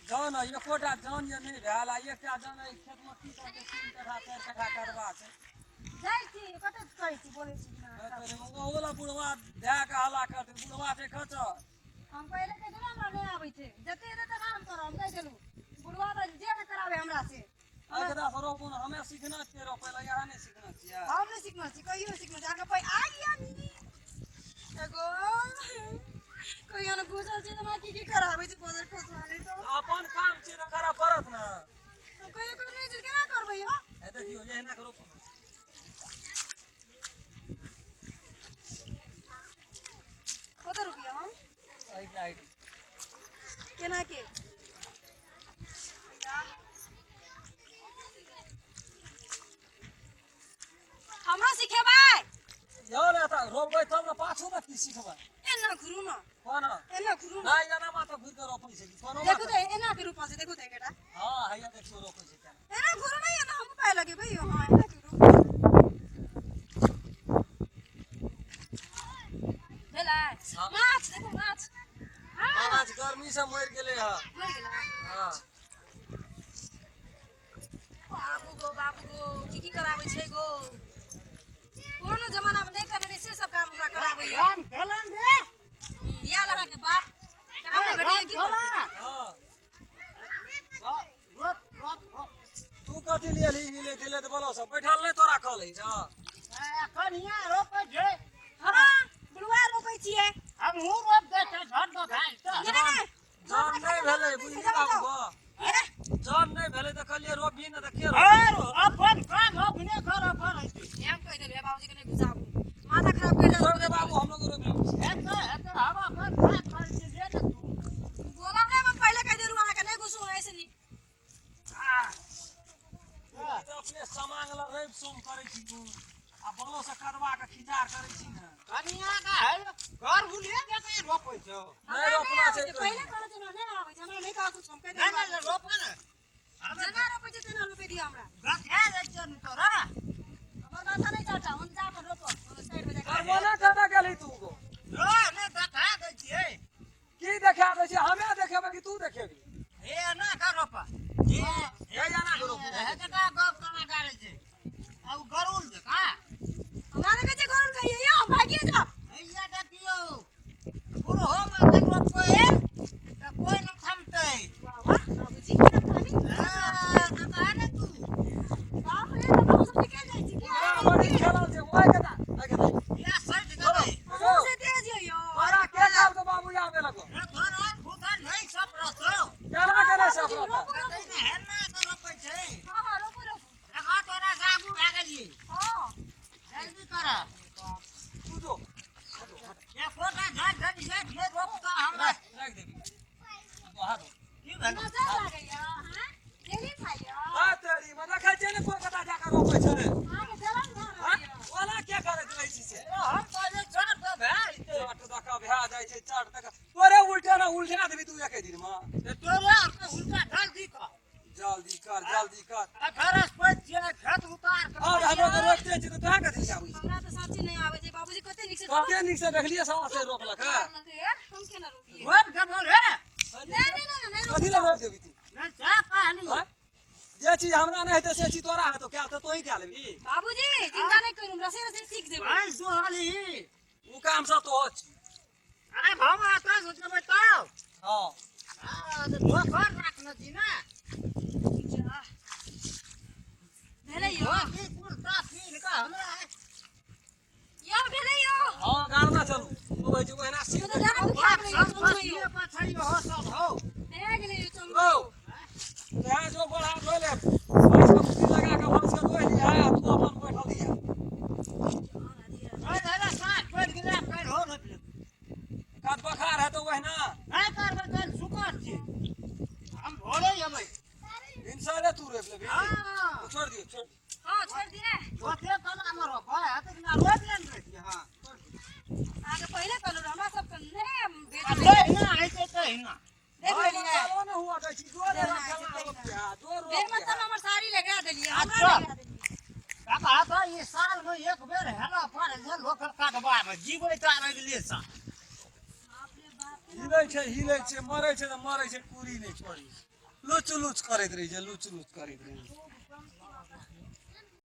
जन एकोटा जन जे नहि भेल आ एकटा जन एहि खेतमे की करतै 3 कट्ठा 4 कट्ठा करबा छै। जाइ छी कतऽ कहै छी बोलै छी। ओहो बुढ़वा धए कऽ हल्ला करतै, बुढ़वा छै खचर। हम पहिले कहि देलहुँ हमरा नहि आबै छै, जते एतै तेना हम करब, हम कहि देलहुँ। बुढ़वा तऽ जे नहि कराबै हमरा से। एकरा से रोपू ने, हमे सीखना छियै रोपै लए, यहाँ नहि सीखना छियै। हम नहि सीखना छी, कहियो नहि सीखना छी। अहाँके पै आइ यानी एगो कहियो ने घुसल छी तऽ हमरा की की कराबै छै बजर खसवाली तऽ। अपन काम छियै तऽ करऽ पड़त ने। हम कहियो करने छी, केना करबै यौ? हे देखियौ एहिना के रोपू। कतऽ रुकियौ हम? एहि साइड। केना के? हमरो सिखेबै? यौ ने तऽ रोपबै तब ने पाछू मे की सिखबै? एना घुरू ने। कोना? एना घुरू ने। नहि एना मात्र घुरि कऽ रोपै छै कोनो। देखू तऽ एना के रोपल छै, देखू तऽ एकटा। हँ हैया देखियौ रोपै छै केना। एना घुरू नहि, एना हमहूँ पाइ लगेबै यौ। हँ एना के रोपू। भेलै? हँ। माछ देखू माछ। हँ माछ गर्मी से मरि गेलै हँ। मरि गेलै। हँ बाबू गो बाबू गो, की की कराबै छै गो? कोनो जमाना मे नहि करने से सब काम हमरा कराबैया। राम खेलन रे। आयल अहाँके बाप काम नहि भेटैया की करतै? हँ रोप रोप रोप। तू कथी लिए हिले हिले तऽ बोलो सब बैठल नहि तोरा कहलै छ। एखन हियाँ रोपै छै। हँ बुढ़वा रोपै छियै। हमहूँ रोप दै छै झट दऽ भए जेतै। नहि नहि। जन नहि भेलै बुझली बाबू गो, जन नहि भेलै तऽ कहलियै रोपबी ने तऽ के रोपतै? आर अपन काम अपने करऽ पड़ै छै। हम कहि देलियै बाबूजी के नहि घुसाबू, माथा खराब करि छोड़ देलक। दे बाबू, हम लोग रोपि लेबै। हेतै हेतै, हम अपन काम करै छी, ले ने तू। बोलब नहि, हम पहिले कहि देलहुँ अहाँके नहि घुसू ऐसे नीक। तू तऽ अपने समांग लग रवि सोम करै छी तू आ बलो से कदवा के खिचार करै छी ने। कनिया के है घर भुलिए जेतै रोपै छौ। नहि रोपना छै। पहिले कहै छै नहि आबै छै हमरा, नहि कहू कुछ, हम कहि नहि देलहुँ। नहि रोपऽ ने। जेना रोपै छै तेना रोपि दिअ हमरा। गठा जाइ छै ने तोरा। हमर माथा नहि चाटा, हम जा अपन रोपब साइड मे जाके। करबो ने कतऽ गेलही तू गो? रो ने देखा दै छियै। की देखा दै छै? हमे देखेबै कि तू देखेबी? हे एना कर रोपऽ। हे हे एना के रोपू। हे जका गप केना करै छै आ उ गरुल जका। हमरा देखै छै गरुड़ कहियै यौ, भागिए जाउ। हैया देखियौ बुढ़ो मे रोपबै तऽ कोइ नहि थमतै। वाह वाह बाबूजी केना थामी। हँ देखा ने तू। बाप रे, तऽ हम सब निकलि जाइ छी की? बड़ा बड़ी खेलल छै ओहि के दा, एहि के दा। या सटि गेलै। हमहूँ से तेज यौ यौ। तोरा के कहलकौ बाबू आबे लगो? रे तोरा भूखल नहि सब रहतौ। केना के नहि सब रोपू रहतै? रोपू। तै ने हेना के रोपै छै। हँ हँ रोपू रोपू। देखा तोरा से आगू भए गेलियै। हँ जल्दी कर। तू जो। एकोटा झाड़ झड़ी छै नहि रोपतऽ हमरा। राखि देबी तो हाथ। की भेल? नजर लागैया अहाँ डेली खाइया। आ तेरी मे देखै छियै ने कोलकाता जाके रोपै छै। अहाँके जलन भए हँ? रहल यऽ। ओना के करैत रहै छी से? हम कहलियै चढ़ तऽ भए जेतै। चट दऽ कऽ भए जाइ छै, चट दऽ कऽ तोरे उल्टे ने उल्टा देबी तू एके दिनमे। तऽ तोरे आरके उल्टा जल्दी कर। जल्दी कर जल्दी कर। आ बरसपति छियै खेत उतार कऽ। और हमरो के रोपिते छी तऽ तोरा कथी आबै छै? हमरा तऽ सच्ची नहि आबै छै बाबूजी, कते नीक से कते नीक से देखलियै सवा से रोपलक हँ? हम केना रोपियै? रोपि देबौ रे। नहि नहि नहि नहि। कथी लए रोपि देबी तू? नहि से कहली। हँ? जे चीज हमरा नहि हेतै से चीज तोरा हेतौ, कएल तऽ तोही कए लेबही। बाबूजी चिंता नहि करू, रसे रसे सीख जेबै। भैंस दुहली। ओ काम सब तोहर छी। आब हम एतऽ से जेबै तब। हँ हँ तऽ नौकर राखने छी ने। जा। भेलै यौ? धोती कुर्ता पीन्ह कऽ हमरा। यौ भेलै यौ? हँ गाड़ना चलू, ओ कहै छै ओहिना सीख। ओ तऽ जान दुखा गेलै यौ, सब चलू यौ। पछिए पछिए हो सब हौ। भए गेलै यौ, चलू। रौ तोरा जो गोड़ हाथ धोइ ले, भैंस के कुट्टी लगा कऽ भैंस के धोइ लिहऽ आ तू अपन बैठल दिहऽ। ओहि धरे साँझ पड़ि गेलै, आब काल्हि हो रोपि लेबै। कद बखार हेतौ ओहिना। नहि करबै काल्हि सुकर छी। हम भोरे अबै। भिनसरे तू रोपि लेबही? हँ। छोड़ि दियौ, छोड़ि दियौ। हँ छोड़ि दिहे। ओते कलामे रोपबै हेतै कि ना रोपि लेने रहियै। हँ अहाँके पहिले कहलहुँ हमरा सबके नहि आ भेजबै। जहिना हेतै तहिना। देख लेलियै। चलो ने हुआ दै छी जोरे रखला रोपिया जोर बेर रोपिया। मतलब हमर साड़ी लगा देलियै, हमरा अच्छा। लगा देलियै। बाबा तऽ ई सालमे एक बेर हेलऽ पड़ै छै लोक कटबामे, जीबै तऽ अगिले साल। बाप रे बाप। हिलै छै हिलै छै, मरै छै तऽ मरै छै, कुरी नहि छोड़ै छै। लुच लुच करैत रहै छै, लुच लुच करैत रहै छै।